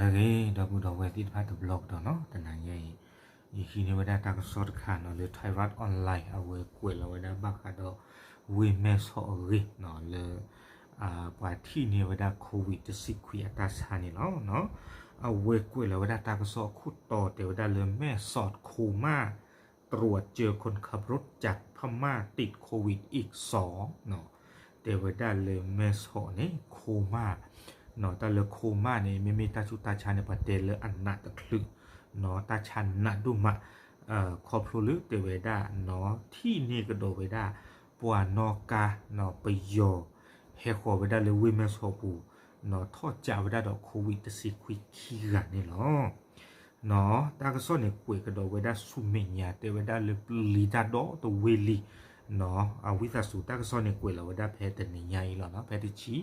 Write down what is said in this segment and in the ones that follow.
ဂ့ၤ ဒီပုၢ်ဒီဝဲၢ်သ့ၣ်တဖၣ်တဘျီကဒီးနီၤ, တနၤညါအံၤ ယဟံးန့ၢ်ဝဲဒၣ်တၢ်ကစီၣ်တခါနီၤ လၢ Thairath Online အဝဲကွဲးလီၤဝဲဒၣ်ဘၣ်ဃးဒီး ဝ့ၢ်မဲၢ်ဆီးအဂ့ၢ်နီၤ လၢ ပှၤထံၣ်န့ၢ်ဝဲဒၣ် COVID တဆံခွံအတၢ်ဆါန့ၣ်လီၤ. အဝဲကွဲးလီၤဝဲဒၣ်တၢ်ကစီၣ်အခိၣ်တီတဲဝဲဒၣ်လၢ မဲၢ်ဆီး coma ตรวจเจอคนขับรถจากพม่าติดโควิดอีกสอง တဲဝဲဒၣ်လၢမဲၢ်ဆီးန့ၣ် coma တၢ်လၢ coma န့ၣ် မ့မ့ၢ်တၢ်ဆူးတၢ်ဆါန့ၣ် ပှၤတဲလၢအနးတချုး တၢ်ဆါနးဒိၣ်မး ခီဖျိလၢတဲဝဲဒၣ် ထံၣ်န့ၢ်ကဒီးဝဲဒၣ် ပှၤနီၣ်ကါ ပယီၤ ဟဲဃီၤဝဲဒၣ်လၢဝ့ၢ်မဲၢ်ဆီးပူၤ ထီၣ်ကးဝဲဒၣ်ဒီး COVID တဆံခွံခံဂၤန့ၣ်လီၤ. တၢ်ကစီၣ်န့ၣ် ကွဲးကဒီးဝဲဒၣ်ဆူမဲာ်ညါ တဲဝဲဒၣ်လၢပျံၤတၢ်ဒီတဝ့ၢ်လံ အဝံသးစူၤ တၢ်ကစီၣ်န့ၣ် ကွဲးလီၤဝဲဒၣ်ဖဲတနံၤညါအံၤလီၤနီၤ, ဖဲတဆံ,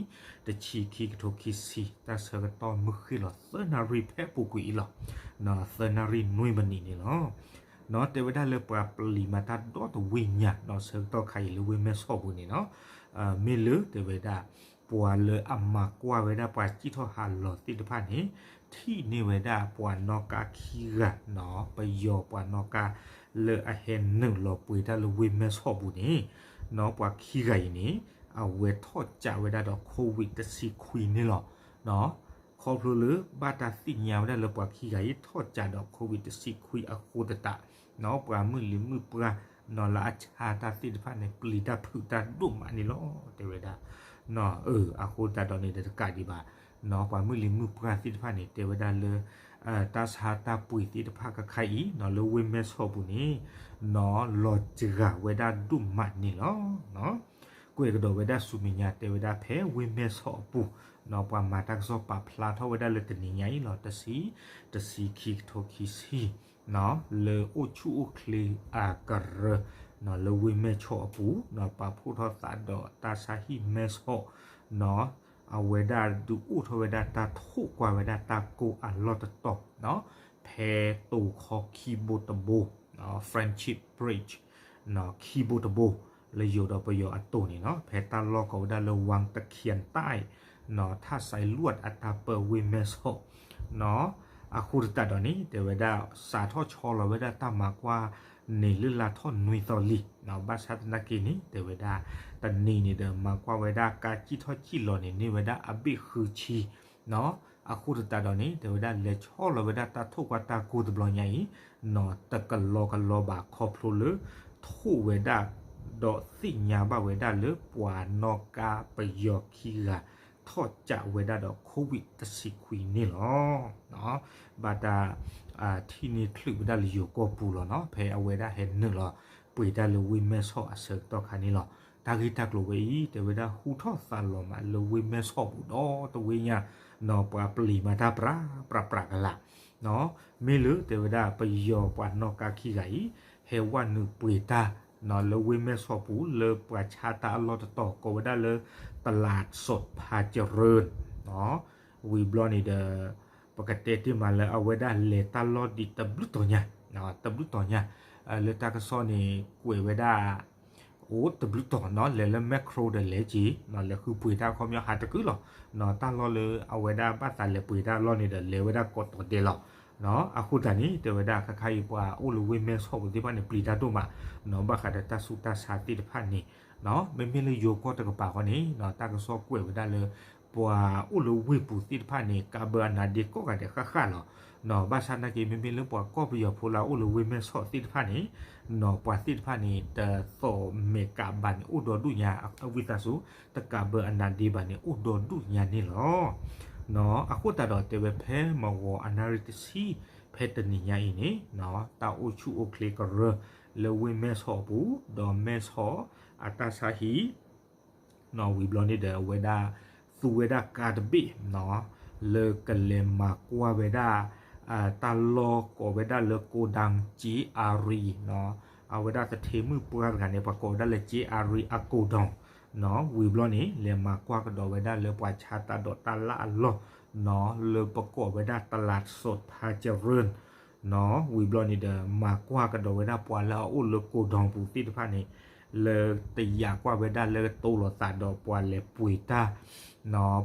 တဆံခံကထိခံဆံ တၢ်ဆၢကတီၢ်မုၢ်ဃ့ၢ်လီၤ သၢနၣ်ရံၣ်ဖဲပူၤကွံာ်အံၤလီၤ, သၢနၣ်ရံၣ်နွံမံးနံးန့ၣ်လီၤ. တဲဝဲဒၣ်လၢပှၤပျံၤမၤတၢ်ဒီတဝ့ၢ်ညါနီၤ ဆၢကတီၢ်ခါအံၤလၢဝ့ၢ်မဲၢ်ဆီးပူၤန့ၣ်နီၤ, မ့ၢ်လၢတဲဝဲဒၣ် ပှၤလၢအမၤကွၢ်ဝဲဒၣ်ပှၤစံၣ်ထီၣ်ဟးလီၤသ့ၣ်တဖၣ်န့ၣ် ထံၣ်န့ၢ်ဝဲဒၣ်ပှၤနီၣ်ကါခံဂၤနီၤ, ပယီၤပှၤနီၣ်ကါလၢအဟဲနုာ်လီၤပှ့ၤတၢ်လၢဝ့ၢ်မဲၢ်ဆီးပူၤန့ၣ်နီၤ, ပှၤခံဂၤအံၤန့ၣ် အဝဲထီၣ်ကးဝဲဒၣ်ဒီး COVID တဆံခွံန့ၣ်လီၤ. ခီဖျိလၢဘၣ်တၢ်သ့ၣ်ညါဝဲဒၣ်လၢပှၤခံဂၤအံၤထီၣ်ကးဒီး COVID တဆံခွံအဃိသတး ပှၤမုၢ်လံၤမုၢ်ပှၢ်နီၤ လၢအဆါတၢ်သ့ၣ်တဖၣ်န့ၣ် ပျံၤတၢ်ဖုးတၢ်ဒိၣ်မးန့ၣ်လီၤ တဲဝဲဒၣ်. အဃိသတးဒီးန့ၣ်ဒီးတကးဒံးဘၣ်နီၤ, ပှၤမုၢ်လံၤမုၢ်ပှၢ်သ့ၣ်တဖၣ်န့ၣ် တဲဝဲဒၣ်လၢ တၢ်ဆါတၢ်ပှ့ၤသ့ၣ်တဖၣ်ခဲခါအံၤနီၤ လၢဝ့ၢ်မဲၢ်ဆီးပူၤန့ၣ်နီၤ လီၤစှၤဝဲဒၣ်ဒိၣ်မးန့ၣ်လီၤ. ကွဲးကဒီးဝဲဒၣ်ဆူမဲာ်ညါ တဲဝဲဒၣ်ဖဲဝ့ၢ်မဲၢ်ဆီးအပူၤနီၤ ပှၤမၤတၢ်ကစီၣ်ပာ်ဖျါထီၣ်ဝဲဒၣ်လၢတနံၤညါအံၤလီၤ တဆံ, တဆံခံကထိခံဆံ လၢအိၣ်ဆူၣ်အိၣ်ချ့အကရၢနီၤ လၢဝ့ၢ်မဲၢ်ဆီးအပူၤနီၤ ပာ်ဖှိၣ်ထီၣ်သးဒီးတၢ်ဆါဟံၣ်မဲၢ်ဆီးနီၤ အဝဲဒၣ်ဒုးအိၣ်ထီၣ်ဝဲဒၣ်တၢ်ထိၣ်ကွၢ်ဝဲဒၣ်တၢ်ကိၢ်အလီၢ်တတီၤနီၤ ဖဲတိၤခီခံဘိတဘိ Friendship Bridge ခံဘိတဘိ လၢယိၤဒီးပယီၤအတိၤန့ၣ်နီၤ ဖဲတၢ်လီၢ်ကိးဝဲဒၣ်လၢ ဝၣ်တခၠံတၢ် နီၤ ထၣ်စဲးလွဲၣ်အတၢ်ပၢဝ့ၢ်မဲၢ်ဆီးနီၤ အဃိသတးဒီးန့ၣ် တဲဝဲဒၣ်စးထီၣ်ဆီလီၤဝဲဒၣ်တၢ်မၤကွၢ်န့ၣ်လၢလါထီၣ်နွံသီလံနီၤ ဘၣ်ဆၣ်သနာ်က့န့ၣ် တဲဝဲဒၣ် တနံၤန့ၣ်ဒီး မၤကွၢ်ဝဲဒၣ်ကါစံၣ်ထီၣ်စံၣ်လီၤန့ၣ် န့ၢ်ဝဲဒၣ်အဘ့ၣ်ဃုဆံနီၤ အဃိသတးဒီးန့ၣ် တဲဝဲဒၣ်လဲၤဆီလီၤဝဲဒၣ်တၢ်ထိၣ်ကွၢ်တၢ်ကိၢ်တဘျီညါအံၤနီၤ တကလီကလီဘၣ်ခီဖျိလၢ ထိၣ်ဝဲဒၣ် ဒီးသ့ၣ်ညါဘၣ်ဝဲဒၣ်လၢပှၤနီၣ်ကါပယီၤခံဂၤ ထီၣ်ကးဝဲဒၣ်ဒီး COVID တဆံခွံန့ၣ်လီၤ. ဘၣ်တၢ် ထံၣ်န့ၢ်ချုးဝဲဒၣ်လၢယိၤကီၢ်ပူၤလီၤနီၤ ဖဲအဝဲဒၣ်ဟဲနုာ်လီၤပှ့ၤတၢ်လၢဝ့ၢ်မဲၢ်ဆီးအဆၢကတီၢ်ခါန့ၣ်လီၤ. တၢ်ဂ့ၢ်တၢ်ကျိၤဝဲအံၤ တဲဝဲဒၣ်ဟူထီၣ်သးလီၤမးလၢဝ့ၢ်မဲၢ်ဆီးပူၤဒီတဝ့ၢ်ညါနီၤ ပှၤပျံၤမၤတၢ်ပြးပြးပြးကလာ် မ့ၢ်လၢတဲဝဲဒၣ်ပယီၤပှၤနီၣ်ကါခံဂၤအံၤ ဟဲဝဲနုာ်ပှ့ၤတၢ်နီၤ လၢဝ့ၢ်မဲၢ်ဆီးပူၤ လၢပှၤဆါတၢ်အလီၢ်တတီၤ ကိးဝဲဒၣ်လၢ ตลาดสดพาเจริญနီၤ ဝံၤဘျီန့ၣ်ဒီး ပကတဲတ့ၢ်မးလၢအဝဲဒၣ်လဲၤတၢ်လီၢ်ဒံးတဘျုးတီၤညါ, တဘျုးတီၤညါ, လၢတၢ်ကစီၣ်န့ၣ် ကွဲးဝဲဒၣ် အိၣ်တဘျုးတီၤနီၤ လဲၤလၢ Makro ဒီးလဲၤက့ၤ, လဲၤဃုပှ့ၤတၢ်ခီပညီဟးတကုလီၤ. တၢ်လီၢ်လၢအဝဲဒၣ်ဘၣ်သးလဲၤပှ့ၤတၢ်အလီၢ်န့ၣ်ဒီး လဲၤဝဲဒၣ်ကိးတီၤဒဲးလီၤ. အဃိသတးန့ၣ် တဲဝဲဒၣ်ခဲခါအံၤ ပှၤအိၣ်လၢဝ့ၢ်မဲၢ်ဆီးပူၤသ့ၣ်တဖၣ်န့ၣ် ပျံၤတၢ်ဒိၣ်မး, ဘၣ်ဃးဒီးတၢ်ဆူးတၢ်ဆါသ့ၣ်တဖၣ်န့ၣ် မ့မ့ၢ်လၢယိၤကီၢ်တကပၤဃီန့ၣ် တၢ်ကစီၣ်ကွဲးဝဲဒၣ်လၢ ပှၤအိၣ်လၢဝ့ၢ်ပူၤသ့ၣ်တဖၣ်န့ၣ် ကးဘၢအနါဒ့ကိးဂၤဒဲးဃၣ်ဃၣ်လီၤ. ဘၣ်ဆၣ်သနာ်က့ မ့မ့ၢ်လၢပှၤကီၢ်ပယီၤဖိလၢအအိၣ်လၢဝ့ၢ်မဲၢ်ဆီးသ့ၣ်တဖၣ်န့ၣ် ပှၤသ့ၣ်တဖၣ်န့ၣ် တသိးမဲာ်ကးဘၣ်န့ၣ် အိၣ်ဒီဒူၣ်ညါ အဝံသးစူၤ တကးဘၢအနါဒ့ဘၣ်န့ၣ် အိၣ်ဒီဒူၣ်ညါန့ၣ်လီၤ. အဃိသတးဒီးတဲဝဲဖဲမုၢ်ဂီၤအနၣ်ရံၣ်တဆံ ဖဲတနံၤညါအံၤန့ၣ် တၢ်အိၣ်ဆူၣ်အိၣ်ချ့ကရၢလၢဝ့ၢ်မဲၢ်ဆီးအပူၤ ဒီးမဲၢ်ဆီးအတၢ်ဆါဟံၣ် ဝံၤဘျီန့ၣ်ဒီး အဝဲဒၣ်သူဝဲဒၣ်ကါတဘ့ၣ် လၢကလဲၤမၤကွၢ်ဝဲဒၣ် တၢ်လီၢ်ကိးဝဲဒၣ်လၢ โกดัง เจ๊อารี အဝဲဒၣ်သထ့မုၣ်ပှၢ်တဂၤန့ၣ် ပှၤကိးဝဲဒၣ်လၢ เจ๊อารี အ โกดัง ဝံၤဘျီန့ၣ် လဲၤမၤကွၢ်ကဒီးဝဲဒၣ်လၢပှၤဆါတၢ်ဒိးတၢ်လၣ်အလီၢ် လၢပကိးဝဲဒၣ် ตลาดสดพาเจริญ ဝံၤဘျီန့ၣ်ဒီး မၤကွၢ်ကဒီးဝဲဒၣ်ပှၤလၢအအိၣ်လၢ โกดัง ပူၤသ့ၣ်တဖၣ်န့ၣ် လၢတယာ်ကွၢ်ဝဲဒၣ်လၢကတိၤလိာ်သးဒီးပှၤလဲၤပှ့ၤတၢ်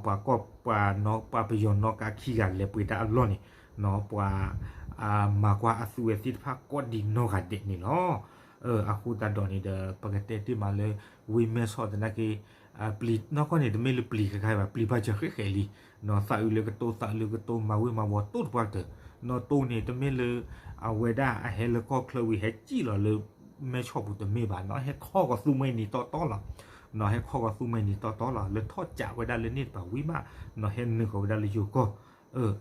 ပှၤကီၢ်ပှၤနီၢ်ပှၤပယီၤနီၢ်ကါခံဂၤလဲၤပှ့ၤတၢ်အလီၢ်န့ၣ် ပှၤ မၤကွၢ်အသုဝဲသ့ၣ်တဖၣ်ကိးဒံးနီၢ်ဂၤဒဲးန့ၣ်လီၤ. အဃိသတးဒီးန့ၣ်ဒီး ပကတဲတ့ၢ်မးလၢ ဝ့ၢ်မဲၢ်ဆီးသနာ်က့ ပျံၤနီၢ်ကီၢ်န့ၣ် တမ့ၢ်လၢပျံၤခဲခါဘၣ် ပျံၤဘၣ်စၢၤဃဲးဃဲးလံ သးအုးလၢကတိၤ သးအုးလၢကတိၤ မၤဝ့ၤမၤဝီၤတိၢ်တပှၢ်ကတၢၢ် နီၢ်တိၢ်န့ၣ် တမ့ၢ်လၢ အဝဲဒၣ်အဟဲလၢကီၢ်ချၢဝံၤ ဟဲစံၣ်လီၤလၢ မဲၢ်ဆီးပူၤတမ့ၢ်ဘၣ် နီၢ်ဟဲခီကီၤသူမှဲနံၤတီတီလီၤ နီၢ်ဟဲခီကီၤသူမှဲနံၤတီတီလီၤ လၢထီၣ်ကးဝဲဒၣ်လၢန့ၣ်တပၤဝံၤမး နီၢ်ဟဲနုာ်ဃီၤဝဲဒၣ်လၢယိၤကီၢ်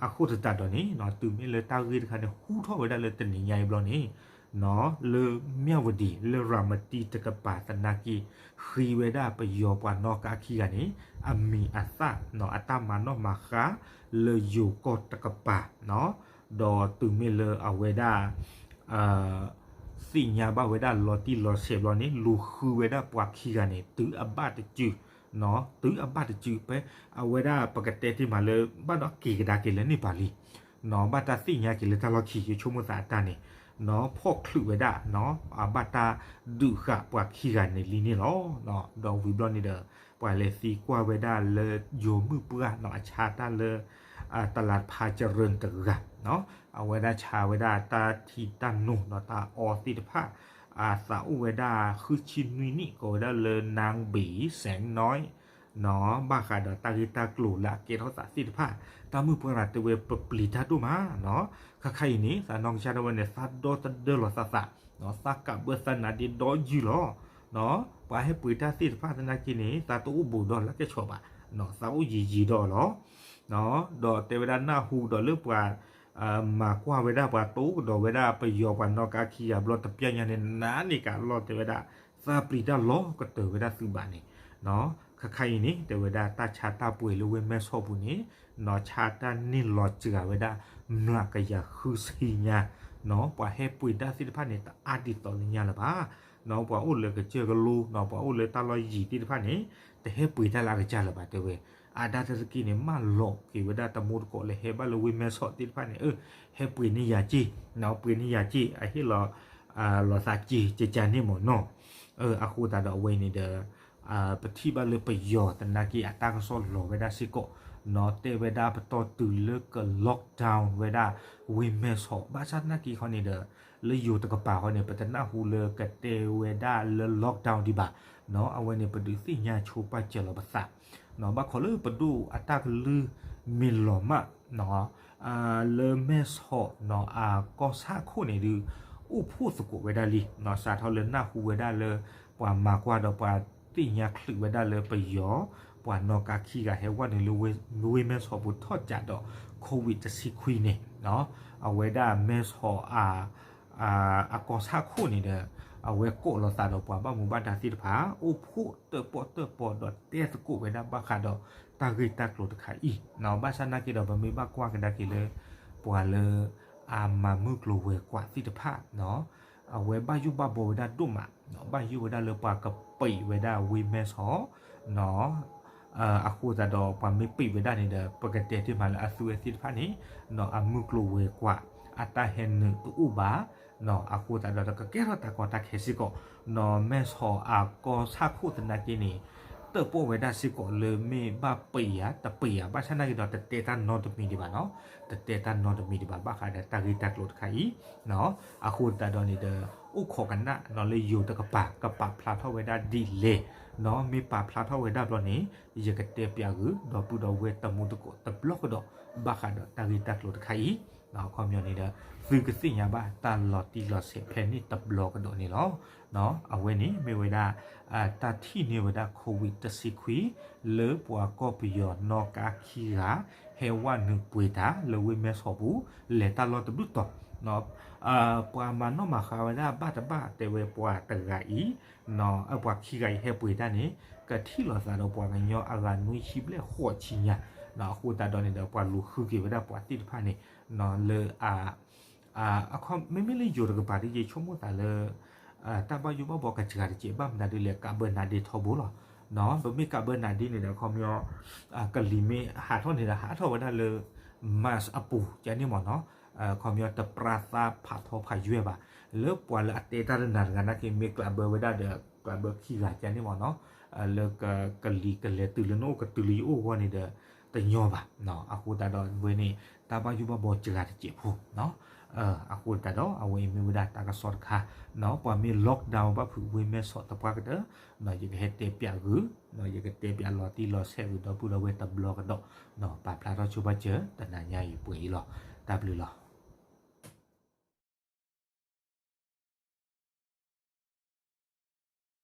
အဃိသတးဒီးန့ၣ် တုၤမ့ၢ်လၢတၢ်ဂ့ၢ်တခါန့ၣ် ဟူထီၣ်ဝဲဒၣ်လၢတနံၤညါအံၤဘျီန့ၣ် လၢမၠၣ်ဝတံၤ လၢရၤမတံတကပၤသနာ်က့ ဃ့ဝဲဒၣ်ပယီၤပှၤနီၢ်ကါခံဂၤန့ၣ် အမံၤအသၣ် အတၢ်မၤနီၣ်မၤဃါ လၢယိၤကီၢ်တကပၤ ဒီးတုၤမ့ၢ်လၢအဝဲဒၣ် သ့ၣ်ညါဘၣ်ဝဲဒၣ်လီၤတံၢ်လီၤဆဲးဘျီန့ၣ် လူၤဃုဝဲဒၣ်ပှၤခံဂၤန့ၣ် တုၤအဘၣ်တစု တုၤအဘၣ်တစု ဖဲအဝဲဒၣ်ပကတဲတ့ၢ်မးလၢ ဘၣ်ဒီးက့ၤကဒါက့ၤလၢန့ၣ်ပၤလံ ဘၣ်တၢ်သ့ၣ်ညါက့ၤလၢတၢ်လီၢ်ခံ ယဆိကမိၣ်သးအတၢ်န့ၣ် ဖီၣ်ချုးဝဲဒၣ် အဘၣ်တၢ်ဒုးဃာ်ပှၤခံဂၤန့ၣ်လံန့ၣ်လီၤ. ဒီးဝံၤဘျီန့ၣ်ဒီး ပှၤလဲၤသံကွၢ်ဝဲဒၣ်လၢယိၤမုၣ်ပှၢ်နီၣ် အဆါတၢ်လၢ တလးတဖါစရၢၢ်တဂၤ အဝဲဒၣ်ဆါဝဲဒၣ်တၢ်ထံတၢ်နိဒီးတၢ်အီသ့ၣ်တဖၣ် အသးအိၣ်ဝဲဒၣ်ဃုဆံနွံနံၣ် ကိးဝဲဒၣ်လၢ နၢင်းဘ့ၣ်စဲးနီၣ် နီၣ် ဘၣ်ဃးဒီးတၢ်ဂ့ၢ်တၢ်ကျိၤလၢအကဲထီၣ်သးသ့ၣ်တဖၣ် တၢ်မုၣ်ပှၢ်ရၤတဲဝဲပပျံၤတၢ်ဒိၣ်မး နီၣ် ခါခါအံၤန့ၣ် သးနီၢ်ကစၢ်ဒၣ်ဝဲန့ၣ် သးဒီသဒၢလီၤသးသး နီၣ် သးကးဘၢသးနါဒ့ဒီယုၢ်လီၤ နီၣ် ပှၤဟဲပှ့ၤတၢ်သ့ၣ်တဖၣ်သနာ်က့န့ၣ် သးတအိၣ်ဘူးဒီးလၢကဲဆီးဘၣ် နီၣ် သးအိၣ်ယံၤယံၤဒီးလီၤ ဒီးတဲဝဲဒၣ်နၢ်ဟူဒီးလၢပှၤ မၤကွၢ်ဝဲဒၣ်ပှၤတိၢ်ကဒီးဝဲဒၣ်ပယီၤပှၤနီၣ်ကါခံဂၤဘျီတပျၢ်ညါန့ၣ် နၤန့ၣ်ကးလီၤတဲဝဲဒၣ် သးပျံၤတၢ်လီၤကတၢၢ်ဝဲဒၣ်သုးဘၣ်န့ၣ် နီၣ် ခါခါအံၤန့ၣ် တဲဝဲဒၣ်တၢ်ဆါတၢ်ပှ့ၤလၢဝ့ၢ်မဲၢ်ဆီးပူၤန့ၣ် နီၣ် ဆါတၢ်န့ၢ်လီၤစှၤဝဲဒၣ် မျးကယၤဃုဆံညါ နီၣ် ပှၤဟဲပှ့ၤတၢ်သ့ၣ်တဖၣ်န့ၣ် တအါဒ်သိးလၢညါလၢၤဘၣ် နီၣ် ပှၤအိၣ်လၢကစၢၢ်ကလိ နီၣ် ပှၤအိၣ်လၢတၢ်လီၢ်ယံၤသ့ၣ်တဖၣ်န့ၣ် တဟဲပှ့ၤတၢ်လၢအကစၢ်လၢၤဘၣ်တဲဝဲ အဒါတသက့န့ၣ် မၢလီၤက့ၤဝဲဒၣ်တမူတကိးလၢဟဲဘၣ်လၢဝ့ၢ်မဲၢ်ဆီးသ့ၣ်တဖၣ်န့ၣ် အ ဟဲပှ့ၤန့ၢ်ယၤက့ၢ် နီၣ် ပှ့ၤန့ၢ်ယၤက့ၢ် အဟ့ၣ်လီၤ လီၤသးက့ၢ်ကကန့ၣ်မ့ၢ်နီၣ် အဃိသတးဒီးအဝဲန့ၣ်ဒီး ပထံၣ်ဘၣ်လၢပယီၤသနာ်က့အတၢ်ကစီၣ်လီၤဝဲဒၣ်စ့ၢ်ကီး နီၣ် တဲဝဲဒၣ်ပတီၢ်တုၤလၢက lockdown ဝဲဒၣ် ဝ့ၢ်မဲၢ်ဆီး ဘၣ်ဆၣ်သနာ်က့ခီန့ၣ်ဒီး လၢယိၤတကပၤဃီန့ၣ် ပတနၢ်ဟူလၢကတဲဝဲဒၣ်လၢ lockdown ဒံးဘၣ် နီၣ် အဝဲန့ၣ် ပဒုးသ့ၣ်ညါဆိပာ်စၢၤလီၤပသး နီၣ် ဘၣ်ခီလၢပဒိၣ်အတၢ်ကလုၢ်မ့ၢ်လီၤမၢ် နီၣ် လၢမဲၢ်ဆီး နီၣ် အကီၢ်ဆၣ်ခိၣ်န့ၣ်ဒုး အိၣ်ဖှိၣ်သကိးဝဲဒၣ်လံ နီၣ် စးထီၣ်လၢနၢ်ဟူဝဲဒၣ်လၢ ပှၤမၤကွၢ်ဒီးပှၤသ့ၣ်ညါချုးဝဲဒၣ်လၢပယီၤ ပှၤနီၣ်ကါခံဂၤဟဲဝဲနုာ်လၢ ဝ့ၢ်မဲၢ်ဆီးပူၤထီၣ်ကးဒီး COVID တဆံခွံန့ၣ် နီၣ် အဝဲဒၣ်မဲၢ်ဆီး အကီၢ်ဆၣ်ခိၣ်န့ၣ်ဒီး အဝဲကိးလိာ်သးဒီးပှၤဘၣ်မူဘၣ်ဒါသ့ၣ်တဖၣ် အိၣ်ဖှိၣ်တၢၣ်ပီၣ်တၢၣ်ပီဒီးတဲသကိးဝဲဒၣ်ဘၣ်ဃးဒီးတၢ်ဂ့ၢ်တၢ်ကျိၤတခါအံၤ နီၣ် ဘၣ်ဆၣ်သနာ်က့ဒီး ပမ့ၢ်ဘၣ်ကွၢ်ကဒါက့ၤလၢ ပှၤလၢ အမၤမုၢ်ကျိၤဝဲၤကွာ်သ့ၣ်တဖၣ် နီၣ် အဝဲဘၣ်ယိၣ်ဘၣ်ဘီဝဲဒၣ်ဒိၣ်မး ဘၣ်ယိၣ်ဝဲဒၣ်လၢပှၤကပံးဝဲဒၣ်ဝ့ၢ်မဲၢ်ဆီး နီၣ် အဃိသတးဒီးပှၤမ့ၢ်ပံးဝဲဒၣ်န့ၣ်ဒီး ပကတဲတ့ၢ်မးလၢအသုဝဲသ့ၣ်တဖၣ်န့ၣ် နီၣ် အမုၢ်ကျိၤဝဲၤကွာ် အတၢ်ဟဲနုာ်တအိၣ်ဘၣ် နီၣ် အဃိသတးဒီးကကဲထီၣ်တၢ်ကီတၢ်ခဲစ့ၢ်ကီး နီၣ် မဲၢ်ဆီးအကီၢ်ဆၣ်ခိၣ်သနာ်က့န့ၣ် တၢၣ်ပီၣ်ဝဲဒၣ်စ့ၢ်ကီးလၢမ့ၢ်ဘၣ်ပံးယၤ တပံးယၤ ဘၣ်ဆၣ်သနာ်က့ဒီး တတဲတၢ်နီတမံၤဒံးဘၣ်နီၣ် တတဲတၢ်နီတမံၤဒံးဘၣ် ဘၣ်ဃးဒီးတၢ်ဂ့ၢ်တၢ်ကျိၤတခါအံၤ နီၣ် အဃိသတးဒီးန့ၣ်ဒီး အိၣ်ခိးကနၣ် နီၣ် လၢယိၤတကပၤ ကပာ်ဖျါထီၣ်ဝဲဒၣ်ဒ်လဲၣ် နီၣ် မ့ၢ်ပာ်ဖျါထီၣ်ဝဲဒၣ်ဘျီန့ၣ် ယကတဲပျးဂုာ် ဒီပုၢ်ဒီဝဲၢ်တမူတကိးတဘျီကဒီး ဘၣ်ဃးဒီးတၢ်ဂ့ၢ်တၢ်ကျိၤတခါအံၤ အခီပညီန့ၣ်ဒီး သုကသ့ၣ်ညါဘၣ်တၢ်လီၤတံၢ်လီၤဆဲးဖဲန့ၣ်တဘျီကဒီးန့ၣ်လီၤ. အဝဲန့ၣ်မ့ၢ်ဝဲဒၣ် တၢ်ထံၣ်န့ၢ်ဝဲဒၣ် COVID တဆံခွံ လၢပှၤကီၢ်ပယီၤနီၣ်ကါခံဂၤ ဟဲဝဲနုာ်ပှ့ၤတၢ်လၢဝ့ၢ်မဲၢ်ဆီးပူၤ လဲၤတၢ်လီၢ်တဘျုးတီၤ ပှၤမၤနီၣ်မၤဃါဝဲဒၣ်ဘၣ်တဘၣ်တဲဝဲပှၤတဂၤအံၤ ပှၤခံဂၤအံၤဟဲပှ့ၤတၢ်န့ၣ် ကထံၣ်လိာ်သးဒီးပှၤကညီအဂၤနွံဆံဘျဲၣ်ဃိးဆံညါ အဃိသတးဒီးန့ၣ်ဒီး ပှၤလူၤဃုက့ၤဝဲဒၣ်ပှၤသ့ၣ်တဖၣ်န့ၣ် လၢ မ့မ့ၢ်လၢယိၤတကပၤဒ်ယဆိကမိၣ်သးလၢ တၢ်ဘၣ်ယိၣ်ဘၣ်ဘီကစှၤတကဲး ဘၣ်မနုၤဒ်လဲၣ် ကးဘၢနးဒ့ထီဘိလီၤ. ပမ့ၢ်ကးဘၢနးဒ့န့ၣ်ဒီး အခီပညီ ကလံၤမ့ၢ်ဟးထီၣ်န့ၣ်ဒီး ဟးထီၣ်ဝဲဒၣ်လၢ March အပူၤ ကန့ၣ်မ့ၢ်နီၤ ခီပညီတပြၢသါဖးထီဖးယွဲၢ်ဘၣ်, လၢပှၤလၢအတဲတၢ်တနၤတဂၤနာ်က့ မ့ၢ်ကျးဘၢဝဲဒၣ်ဒီး ကျးဘၢခံဂၤကန့ၣ်မ့ၢ်နီၤ, လၢက ကလံၤကလဲၤတုၤလၢနအိၣ်ကတုၤလၢယအိၣ်အဂီၢ်န့ၣ်ဒီး တညီဘၣ်. အဃိသတးဒီးဝဲန့ၣ် တၢ်ဘၣ်ယိၣ်ဘၣ်ဘီစှၤတစဲးဖိ, အဃိသတးဒီး အဝဲအံၤမ့ၢ်ဝဲဒၣ်တၢ်ကစီၣ်တခါ, ပှၤမ့ၢ် lockdown ဘၣ်ဖုးဝ့ၢ်မဲဆီးသပှၢ်ကတၢၢ်, ယကဟဲတဲပၠးဂုာ်, ယကတဲပၠးလီၤတံၢ်လီၤဆဲးဂုာ်ဒီပုၢ်ဒီဝဲၢ်တဘျီကဒီး, ပာ်ဖျါထီၣ်ဆိပာ်စၢၤ တနၤညါအံၤပှဲၤအံၤလီၤ. တၢ်ဘျုးလီၤ.